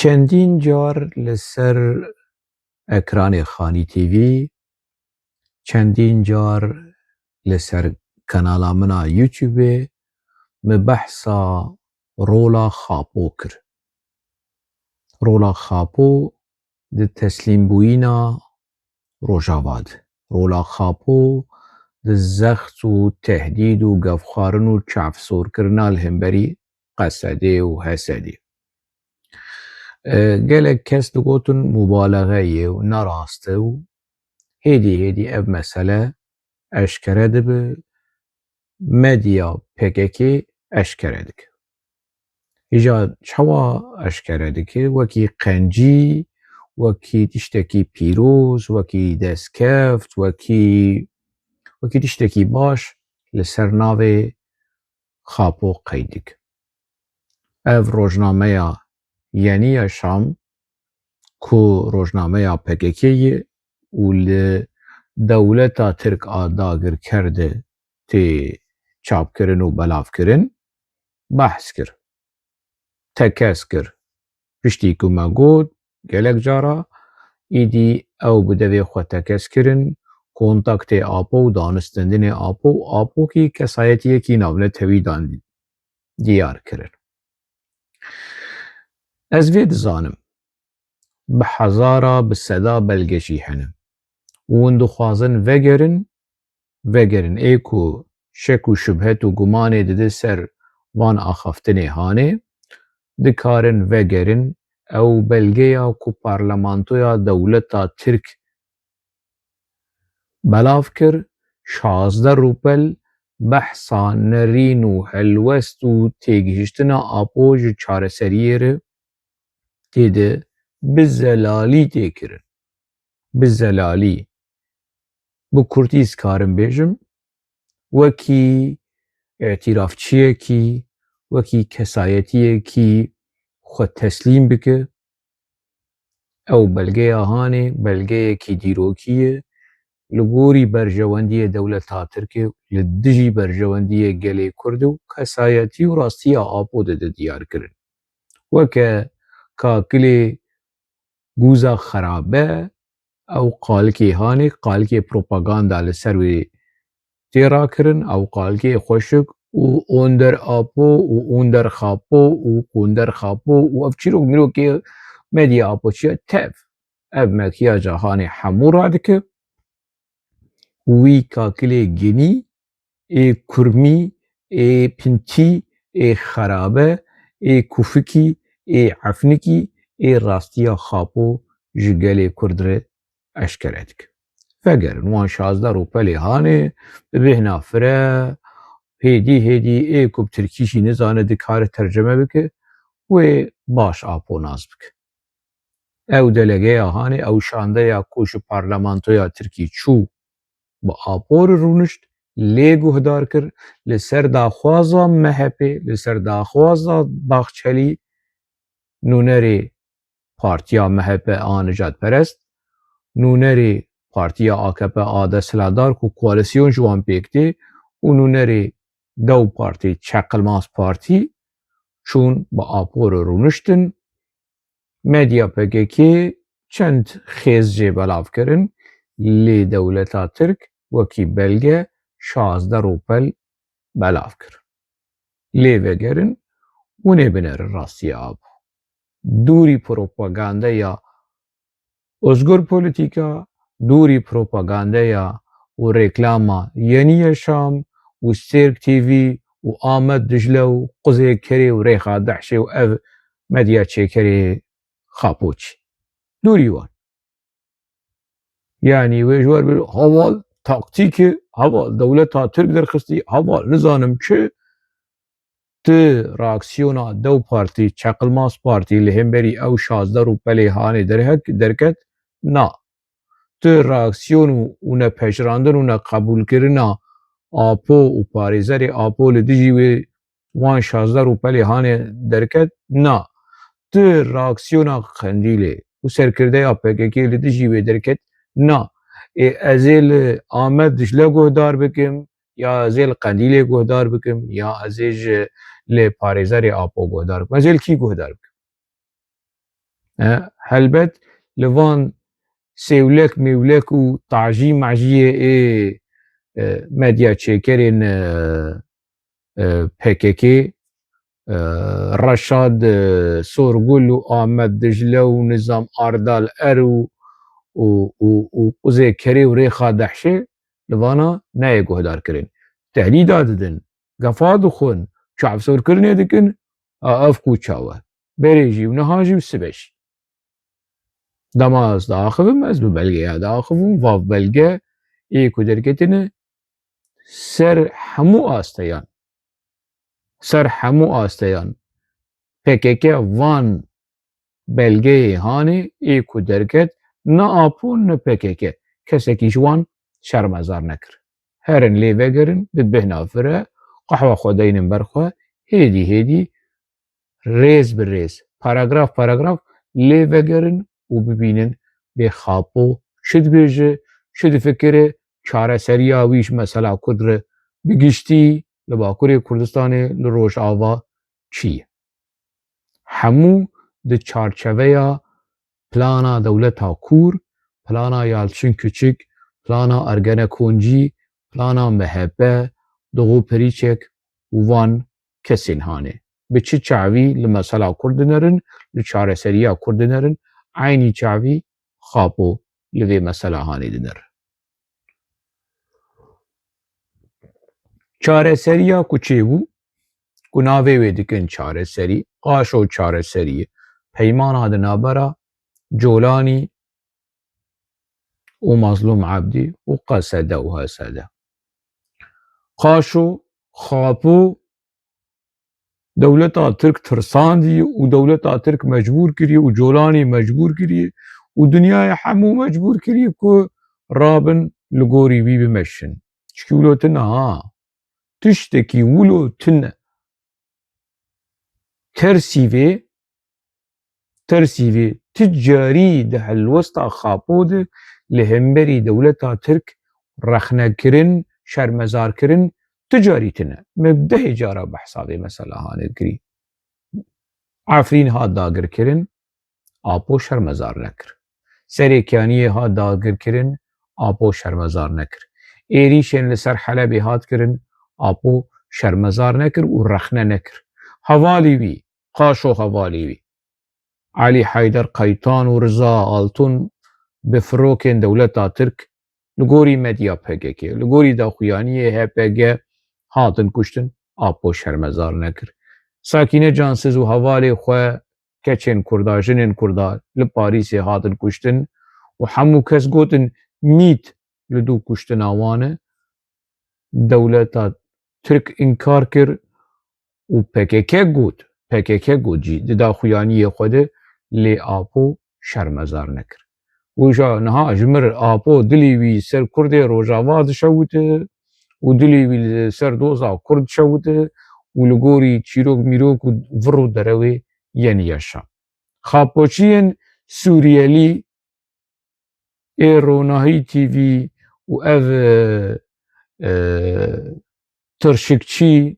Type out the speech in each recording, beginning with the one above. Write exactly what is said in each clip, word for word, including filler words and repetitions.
Çendîn car li ser ekranê Xanî T V, çendîn car li ser kanala min a YouTube-ê min behsa rola Xapo kir. Rola Xapo di teslîmbûyîna Rojava de. Rola Xapo di zext û tehdîd û gefxwarin û çavsorkirina li hemberî Qesedê û Hesedê. E, gelek kes digotin mubalexe ye û ne rast e û hêdî hêdî ev mesele eşkere dibe, medya P K K eşkere dike. Îja çawa eşkere dike? Wekî qencî, wekî tiştekî pîroz, wekî destkeft, wekî, wekî tiştekî baş li ser navê Xapo qeyd dike. Ev rojnameya Yeni Yaşam ku rojnameya P K K ye û li dewleta Tirk a dagirker de tê çapkirin û belavkirin, behs kir. Tekez kir. Piştî ku me got, gelek cara, îdî ew bi devê xwe tekez kirin, kontaktê Apo û danistendinê Apo û Apo kî kesayetiyekî navnetewî dan diyar kirin. Ez vê dizanim. Bi hezara, bi seda belge jî hene. Û hûn dixwazin vegerin, vegerin. Ê ku şek û şubhet û gumanê dide ser van axaftinê hanê, dikarin vegerin. Ew belgeya ku parlamentoya dewleta Tirk belav kir, şazdeh rûpel behsa nerîn û helwest û têgihiştina Apo ji çareseriyê re tê de bi zelalî tê kirin. Bi zelalî. Bi kurtî ez karim bêjim, wekî îtirafçiyekî, wekî kesayetiyekî xwe teslîm bike. Ew belgeya hanê belgeyekî dîrokî ye. Li gorî berjewendiyê dewleta Tirk e, li dijî berjewendiyê gelê Kurd û kesayetî û rastiya Apo de didiyar kirin. Weke kakilê Gûza Xerabe, ew qalikê hanê, qalikê propaganda li ser wê tê rakirin, ew qalikê xweşik û Onder Apo û Onder Xapo û Kunder Xapo û ev çîrok mîrokê medya Apo çi ye? Tev. Ev mekiyaja hanê hemû radike. Wî kakilê ginî, ê kurmî, ê pintî, ê xerabe, ê kufikî, ê efnikî, ê rastiya Xapo ji gelê Kurd re eşkere dike. Vegerin wan şazdeh rûpelê hanê, bi bêhna fire, hêdî hêdî ê ku bi tirkî jî nizane dikare tercime bike, wê baş Apo nas bike. Ew delegeya hanê, ew şandeya ku ji parlamentoya Tirkî çû, bi Apo re rûnişt, lê guhdar kir, li ser daxwaza M H P, li ser daxwaza Bahçelî, nûnerê partiya M H P a nijadperest, nûnerê partiya A K P a desthilatdar ku koalîsyon ji wan pêk tê û nûnerê Dew Partî, Çeqilmaz Partî çûn bi Apo re rûniştin. Medya P K K çend xêz jê belav kirin, lê dewleta Tirk wekî belge şazdeh rûpel belav kir. Lê vegerin, hûn ê binerin rastiya Apo. Dûrî propagandeya Ozgur Polîtîka, dûrî propagandeya û reklama Yeni Yaşam û Sêrk T V û Amed Dicle û Quzê Kerê û Rêxa Dehşê û ev medya çêkerê Xapoçî. Dûrî wan. Yanî wê ji wer bir heval taktîk e, heval dewleta Tirk derxistî, heval nizanim çi, tu reaksiyona Dew Partî, Çeqilmaz Partî li hemberî ew şazdeh rûpelê hanê derhek-, derket, na. Tu reaksiyon û, û nepejirandin û neqebûlkirina Apo û parêzerê Apo li dijî wê wan şazdeh rûpelê hanê derket, na. Tu reaksiyona Qendîlê û serkirdeya P K K li dijî wê derket, na. Ê ez ê li Amed Dicle guhdar bikim, ya ez ê li Qendîlê guhdar bikim, ya ez ê ji li parêzerê Apo guhdar bikim. Ez ê li kî guhdar bikim? E, helbet li van sêwlek mêwlek û tajî majiyê ê, e, medya çêkerên, e, e, P K K, e, Reşad, e, Sorgul û Amed Dicle û Nizam Ardal Er û, û, û, û Quzê Kerê û Rêxa Dehşê li vana neyê guhdar kirin. Tehdîda didin, gefa dixwin, çavsorkirinê dikin, a ev qûça we. Berê jî û niha jî û sibe jî. Dema ez diaxivim, ez bi belgeya diaxivim, vav belge ê ku derketine ser hemû asteyan. Ser hemû asteyan. P K K van belgeyê hanê ê ku derket, ne Apo ne P K K. Kesekî ji wan şermezar nekir. Herin lê vegerin, bi bêhna vir e, qehwa xwe deynin ber xwe, hêdî hêdî rêz bi rêz, paragraf paragraf lê vegerin û bibînin bê Xapo çi dibêje, çi difikire, çareseriya wî ji mesela Kurd re bi giştî li Bakurê Kurdistanê, li Rojava çi ye. Hemû di çarçeveya plana dewleta kûr, plana Yalçin Küçük, plana Ergenekoncî, plana M H P, Doğu Perinçek û van kesên hanê. Bi çi çavî li mesela Kurd dinerin, li çareseriya Kurd dinerin, eynî çavî Xapo li vê mesela hanê dinir. Çareseriya ku çêbû, ku navê wê dikin çareserî, qaşo çareserî, peymana di navbera Colanî û Mazlûm Ebdî û Qesede û Hesede. Qaşo, Xapo, dewleta Tirk tirsandî û dewleta Tirk mecbûr kiriye û Colanî mecbûr kiriye û dinyayê hemû mecbûr kiriye ku rabin li gorî wî bimeşin. Çikî wilo tune ha. Tiştekî wilo tune. Tersî vê, tersî vê ti carî di helwesta Xapo de li hemberî dewleta Tirk rexnekirin, şermezarkirin, ti carî tune. Me dehê cara behsa vê mesela hanê kirî. Efrîn hat dagirkirin, Apo şermezar nekir. Serê Kaniyê hat dagirkirin, Apo şermezar nekir. Êrîşên li ser Helebê hat kirin, Apo şermezar nekir û rexne nekir. Hevalî wî, qaşo hevalî wî, Elî Heyder Keytan û Riza Altun bi firokên dewleta Tirk li gorî medya P K K, li gorî daxuyaniyê H P G hatin kuştin, Apo şermezar nekir. Sakîne Cansiz û hevalê xwe, keçên Kurda, jinên Kurda li Parîsê hatin kuştin û hemû kes gotin, mît li dû kuştina wan e. Dewleta Tirk înkar kir û P K K got, P K K got jî di daxuyaniyê xwe de, lê Apo şermezar nekir. Wêja niha ji mir Apo dilê wî ser Kurdê Rojava dişewite û dilê wî li ser doza Kurd dişewite û li gorî çîrok mîrok û vir û derewê yeniye şa. Xapoçiyên Sûriyelî ê Ronahî T V û ev, e, e, tirşikçî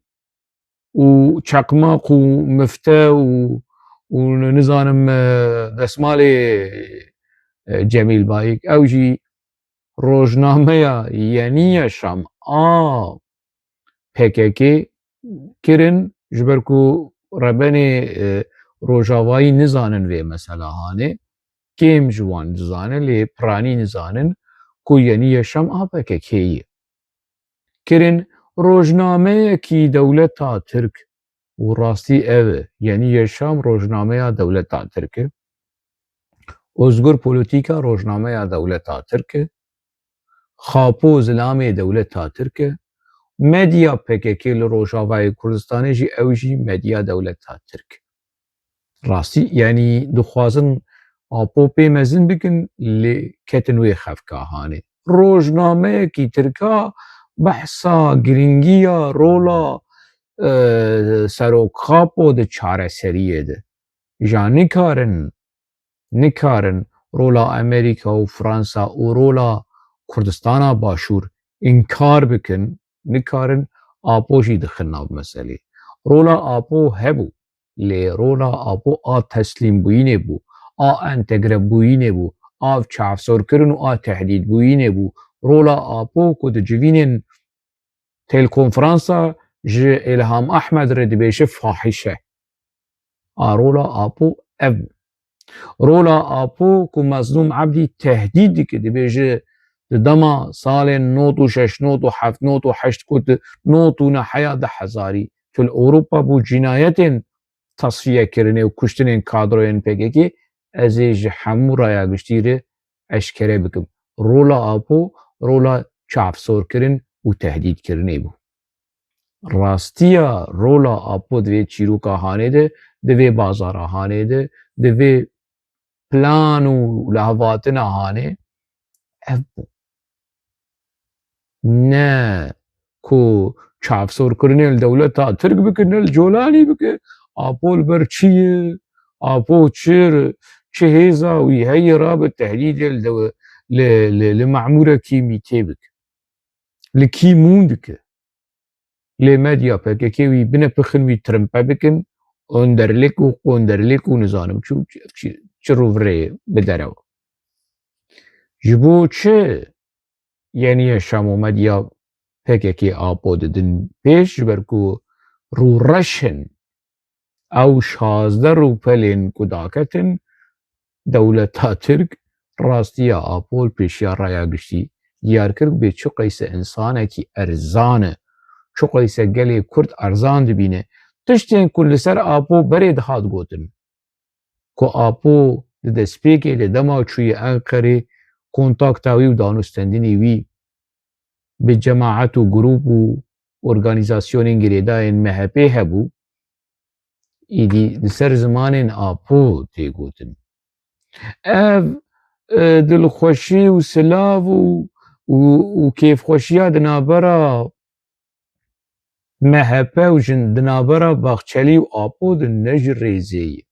û çeqmaq û mifte û, û nizanim, e, desmalê, e, Cemîl Bayik, ew jî rojnameya Yeniye Şam a P K K kirin, ji ber ku rebenê, e, Rojavayî nizanin vê mesela hanê. Kêm ji wan dizane, lê piranî nizanin ku Yeniye Şam a P K K ye. Kirin rojnameyekî dewleta Tirk û rastî ev e, Yeniye Şam rojnameya dewleta Tirk e. Ozgur Polîtîka rojnameya dewleta Tirk e. Xapo zilamê dewleta Tirk e. Medya P K K li Rojavayê Kurdistanê jî ew jî medya dewleta Tirk e. Rastî, yanî dixwazin Apo pê mezin bikin, lê ketin wê xefka hanê. Rojnameyekî Tirka behsa girîngiya rola, e, Serok Xapo di çareseriyê de. Ja nikarin, nikarin rola Amerîka û Fransa û rola Kurdistana Başûr înkar bikin, nikarin Apo jî dixin nav meselê. Rola Apo hebû, lê rola Apo a teslîmbûyînê bû, a entegrebûyînê bû, a çavsorkirin û a tehdîdbûyînê bû. Rola Apo ku di civînên têlkonferansa ji Îlham Ehmed re dibêje fahîş e. A rola Apo ev bû. Rola Apo ku Mezlûm Ebdî tehdîd dike, dibêje di dema salên nod û şeş, nod û heft, nod û heşt ku di nod û neheya du hezarî tu li Ewropa bû cinayetên tasfiyekirinê û kuştinên kadroyên P K K, ez ê ji hemû raya giştî re eşkere bikim. Rola Apo, rola çavsorkirin û tehdîdkirinê bû. Rastiya rola Apo di vê çîroka Hanê de, di vê bazara Hanê de, di vê plan û lihevhatina Hanê ev bû. Ne ku çavsorkirinê li dewleta Tirk bike, ne li Colanî bike. Apo li ber çi ye? Apo çi, çi hêza wî heye rabe tehdîdê li dewe-, li, li, li memûrekî mîtê bike? Li kî mûn dike? Lê medya P K K wî bine pixin, wî trimpe bikin, onderlik û konderlik û nizanim çi, çi, çi rûvirê bi derew. Ji bo çi yeniye Şam û medya P K K Apo didin pêş, ji ber ku rûreş in. Ew şazdeh rûpelên ku daketin dewleta Tirk, rastiya Apo li pêşiya raya giştî diyar kir, bê çi qeyse însanekî erzan e, çi qeyse gelê Kurd erzan dibîne. Tiştên ku li ser Apo berê dihat gotin, ku Apo di destpêkê de dema çûye Enqerê, kontakta wî û danûstendinê wî bi cemaet û grûp û organîzasyonên girêdayên M H P hebû, îdî li ser zimanên Apo tê gotin. Ev, e, dilxweşî û silav û, û, û kêfxweşiya di navbera M H P û jin di navbera Baxçelî û Apo de ne ji rêzê ye.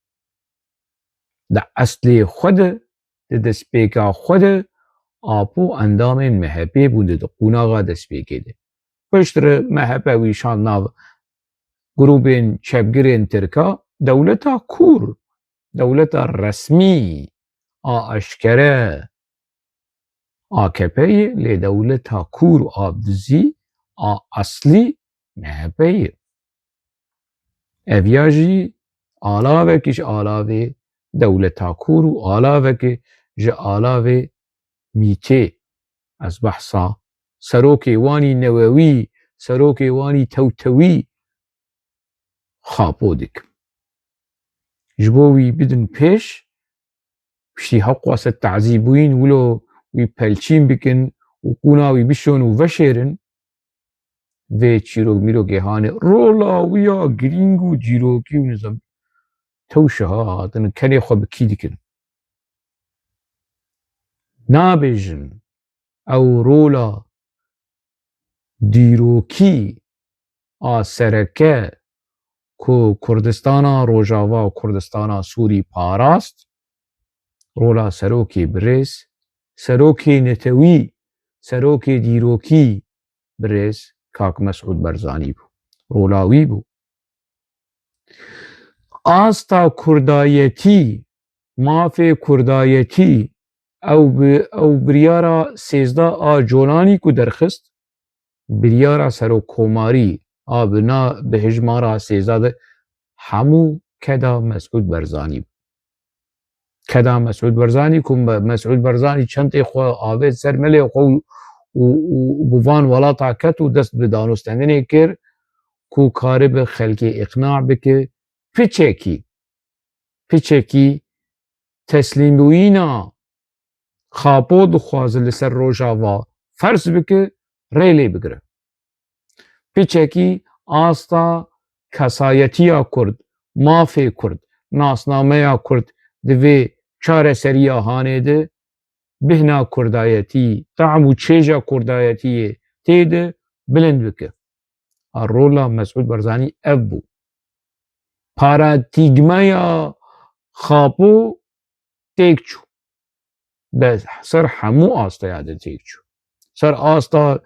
Di eslê xwe de, di destpêka xwe de Apo endamên M H P bûn di, di qonaxa destpêkê de. Piştre M H P wî şand nav grûbên çepgirên Tirka, dewleta kûr, dewleta resmî a eşkere A K P ye, lê dewleta kûr a dizî a eslî M H P ye. Ev ya jî alavekî ji alavê dewleta kûr û alavekî ji alavê mîtê. Ez behsa serokê wanî newewî, serokê wanî tewtewî Xapo dikim. Ji bo wî bidin pêş, piştî heqwase tazîbûyîn wilo wî pelçîn bikin û qûna wî bişon û veşêrin, vê çîrok mîrokê Hanê, rola wî ya girîng û dîrokî û nizam tewşiha hatin kenê xwe bi kî dikin. Nabêjin ew rola dîrokî a sereke ku Kurdistana Rojava û Kurdistana Sûrî parast, rola serokê birêz, serokê netewî, serokê dîrokî birêz Kak Mesûd Barzanî bû. Rola wî bû. Asta kurdayetî, mafê kurdayetî, ew bi, ew biryara sêzdeh a Colanî ku derxist, biryara serokkomarî a bi na, bi hejmara sêzdeh de hemû keda Mesûd Barzanî bû. Keda Mesûd Barzanî ku Me-, Mesûd Barzanî çentê xwe avêt ser melê xwe û, û, û bi van welata ket û dest bi danûstendinê kir ku karibe xelkê îqna bike, piçekî, piçekî teslîmbûyîna Xapo dixwaze li ser Rojava ferz bike, rê lê bigire. Piçekî asta kesayetiya Kurd, mafê Kurd, nasnameya Kurd di vê çareseriya Hanê de bihna kurdayetî, tam û çêja kurdayetiyê tê de bilind bike. A rola Mesûd Barzanî ev bû. Paradîgmaya Xapo têk çû. Be ser hemû asteya de têk çû. Ser asta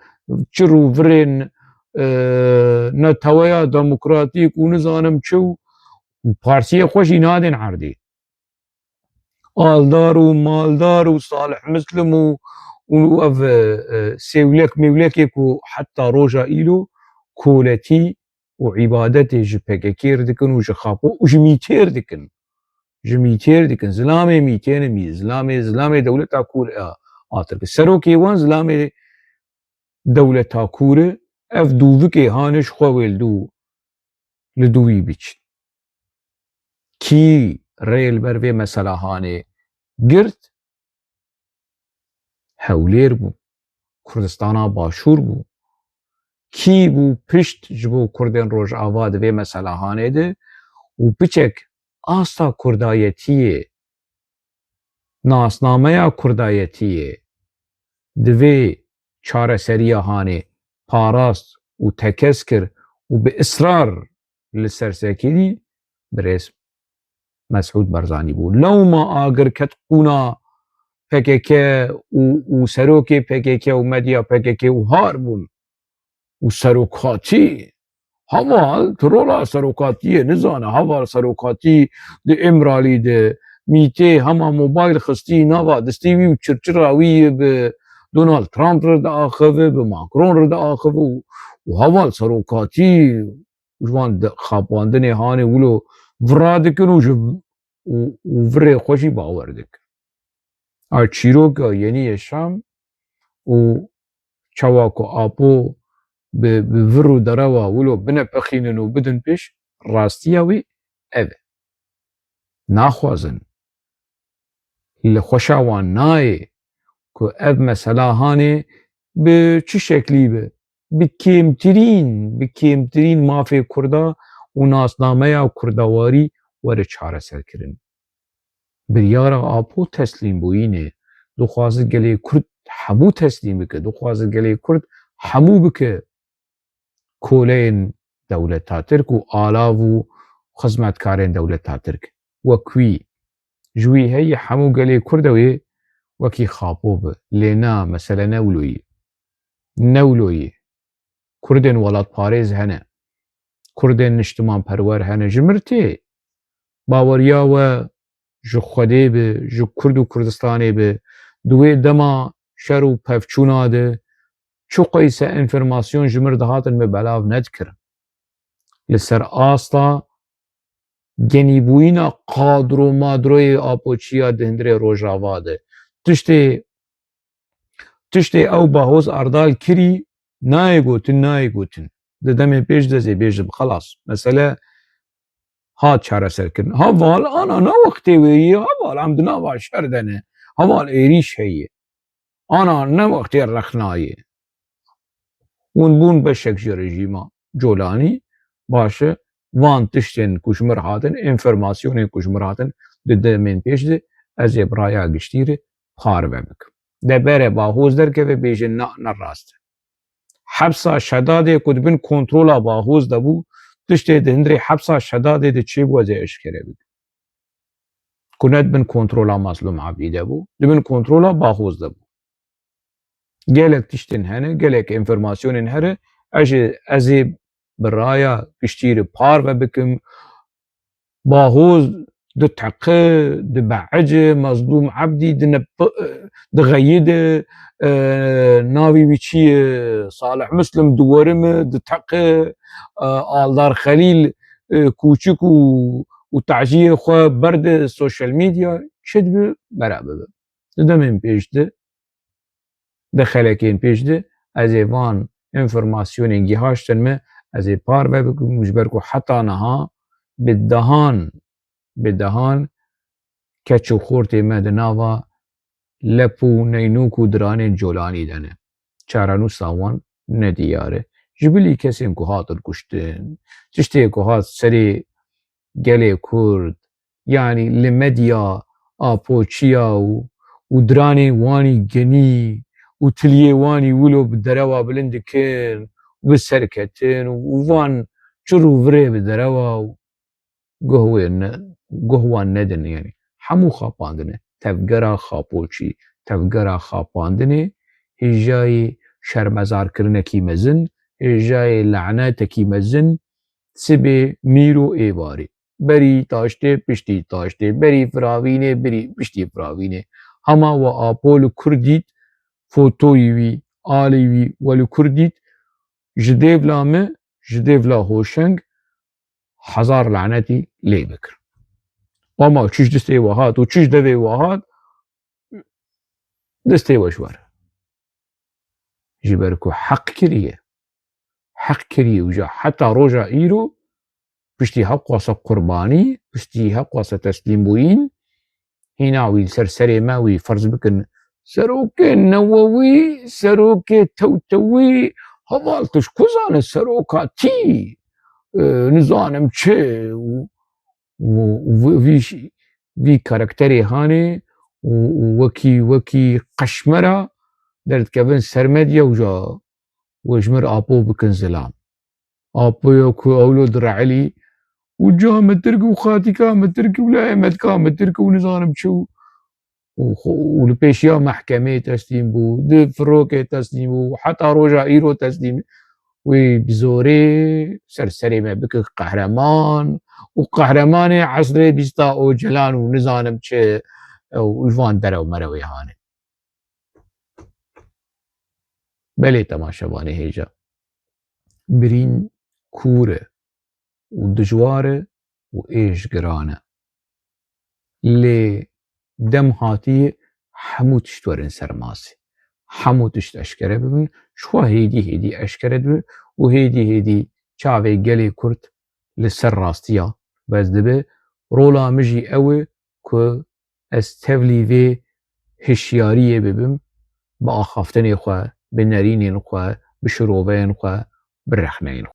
çi rûvirên, e, neteweya demokratîk û nizanim çi û partiyê xwe jî nadên erdê. Aldar û Maldar û Salih Muslim û, û ev, e, e, sêwlek mêwlekê ku heta roja îro koletî û îbadetê ji P K K re dikin û ji Xapo û ji Mîtê re dikin. Ji Mîtê re dikin. Zilamê Mîtê ne mî-, zilamê, zilamê dewleta kûr a, a Tirk. Serokê wan zilamê dewleta kûr e, ev dûvikê hanê ji xwe wê li dû, li dû wî biçin. Kî rê li ber vê mesela hanê girt? Hewlêr bû. Kurdistana Başûr bû. Kî bû pişt ji bo Kurdên Rojava di vê mesela hanê de û piçek asta Kurdayetiyê, nasnameya Kurdayetiyê di vê çareseriya hanê parast û tekez kir û bi israr li ser sekirî birêz Mesûd Barzanî bû. Lewma agir ket qûna P K K û, û serokê P K K û medya P K K û har bûn. Û serokatî, heval, tu rola serokatiyê nizane, heval serokatî di Îmralî de, Mîtê hema mobayl xistî nava destê wî û çirçira wî bi Donald Trump re diaxive, bi Macron re diaxive û, û heval serokatî ji wan di xapandinê hanê wilo vira dikin û ji, û, û virê xwe jî bawer dikin. A çîroka Yenî Yeşam û çawa ku Apo bi, bi vir û derewa wilo binepexînin û bidin pêş, rastiya wî ev e. Naxwazin. Li xweşa wan nayê ku ev mesela hanê bi çi şeklî be, bi kêmtirîn, bi kêmtirîn mafê Kurda û nasnameya Kurdawarî were çareserkirin. Biryara Apo teslîmbûyîn e. Dixwaze gelê Kurd hemû teslîm bike. Dixwaze gelê Kurd hemû bike koleyên dewleta Tirk û alav û xizmetkarên dewleta Tirk. Wek wî, ji wî heyî hemû gelê Kurd ew ê wekî Xapo be. Lê na, mesele ne wilo ye. Ne wilo ye. Kurdên welatparêz hene. Kurdên niştimanperwer hene. Ji mir tê. Baweriya we ji Xwedê be, ji Kurd û Kurdistanê be. Di wê dema şer û pevçûna de çi qeyse enformasyon ji mir dihatin, me belav nedikirin. Li ser asta genîbûyîna qadro madroyê Apoçiya di hundirê Rojava de. Tiştê, tiştê ew Bahoz Erdal kirî nayê gotin, nayê gotin. Di demên pêş de ez ê bêjim, xelas. Mesele hat çareserkirin. Heval, ana ne wextê wê ye, heval, em di nava şer de ne. Heval, êrîş heye. Ana ne wextê rexna ye. Hûn bûn beşek ji rejîma Colanî, baş e, van tiştên ku ji mir hatin, enformasyonên ku ji mir hatin di demên pêş de, ez ê bi raya giştî re parve bikim. De bere Bahoz derkeve bêje na, ne rast e. Hepsa Şedadê ku di bin kontrola Bahoz de bû, tiştê di hundirê hepsa Şedadê de çêbû ez ê eşkere bikim. Ku ne di bin kontrola Mazlûm Ebdî de bû, di bin kontrola Bahoz de bû. Gelek tiştên hene, gelek enformasyonên here, ez ê, ez ê bi raya giştî re parve bikim. Bahoz diteqe, dibeece, Mazlûm Ebdî dinep-, dixeyide, e, navê wî çi ye, Salih Muslim diwerime, diteqe, e, Aldar Xelîl, e, kûçik û, û taciyê xwe berde sosyal medya, çi dibe, bera bibe. Di demên pêş de, di xelekên pêş de, ez ê van enformasyonên gihaştin me, ez ê parve bikim, ji ber ku heta niha bi dehan, bi dehan keç û xortê me di nava lep û neynûk û diranên Colanî de ne. Çarenûsa wan ne diyar e. Ji bilî kesên ku hatin kuştin, tiştê ku hat serê gelê Kurd, yanî li medya Apoçiya û, û diranên wanî genî û tiliyê wanî wilo bi derewa bilind dikin, bi ser ketin û van çir û virê bi derewa û guh wê ne, guh wan nedin, yanî hemû xapandine. Tevgera Xapoçî, tevgera xapandinê, hêjayê şermezarkirinekî mezin, hêjayê lanetekî mezin, sibê, mîr û êvarê. berî taştê, piştî taştê, berî firavînê, berî piştî firavînê. Hema we Apo li kur dît, fotoyî wî, alî wî we li kur dît, ji dêvla min, ji dêvla Hoşeng hezar lanetî lê bikir. Ama çi ji destê we hat û çi ji devê we hat, destê we ji we re. Ji ber ku heq kiriye. Heq kiriye û ja heta roja îro piştî heqwasa qurbanî, piştî heqwasa teslîmbûyîn, hîna wî li ser serê me wî ferz bikin serokê newewî, serokê tewtewî, heval tu ji ku zane seroka tî, e, nizanim çi û, û, û vî, vî, vî karakterê hanê û, û wekî, wekî qeşmera derdikevin ser medya û ja we ji mir Apo bikin zilam. Apoya ku ewlo direelî û ca min tirk û xatîka min tirk û layê metka min tirk û nizanim çi û, û xwe, û li pêşiya mehkemê teslîm bû, di firokê teslîm bû, heta roja îro teslîm. Wî bi zorê ser serê me bike qehreman û qehremanê esrê bîsta Ocalan û nizanim çi û ji van derew merewê hanê. Belê temaşevanê hêja. Birîn kûr e û dijwar e û êş giran e. Lê dem hatiye hemû tişt werin ser masê. Hemû tişt eşkere bibin, ji xwe hêdî hêdî eşkere dibe û hêdî hêdî çavê gelê Kurd li ser rastiya bes dibe. Rola min jî ew e ku ez tevlî vê hişyariyê bibim, bi axaftinê xwe, bi nerînên xwe, bi şiroveyên xwe, bi rexneyên xwe.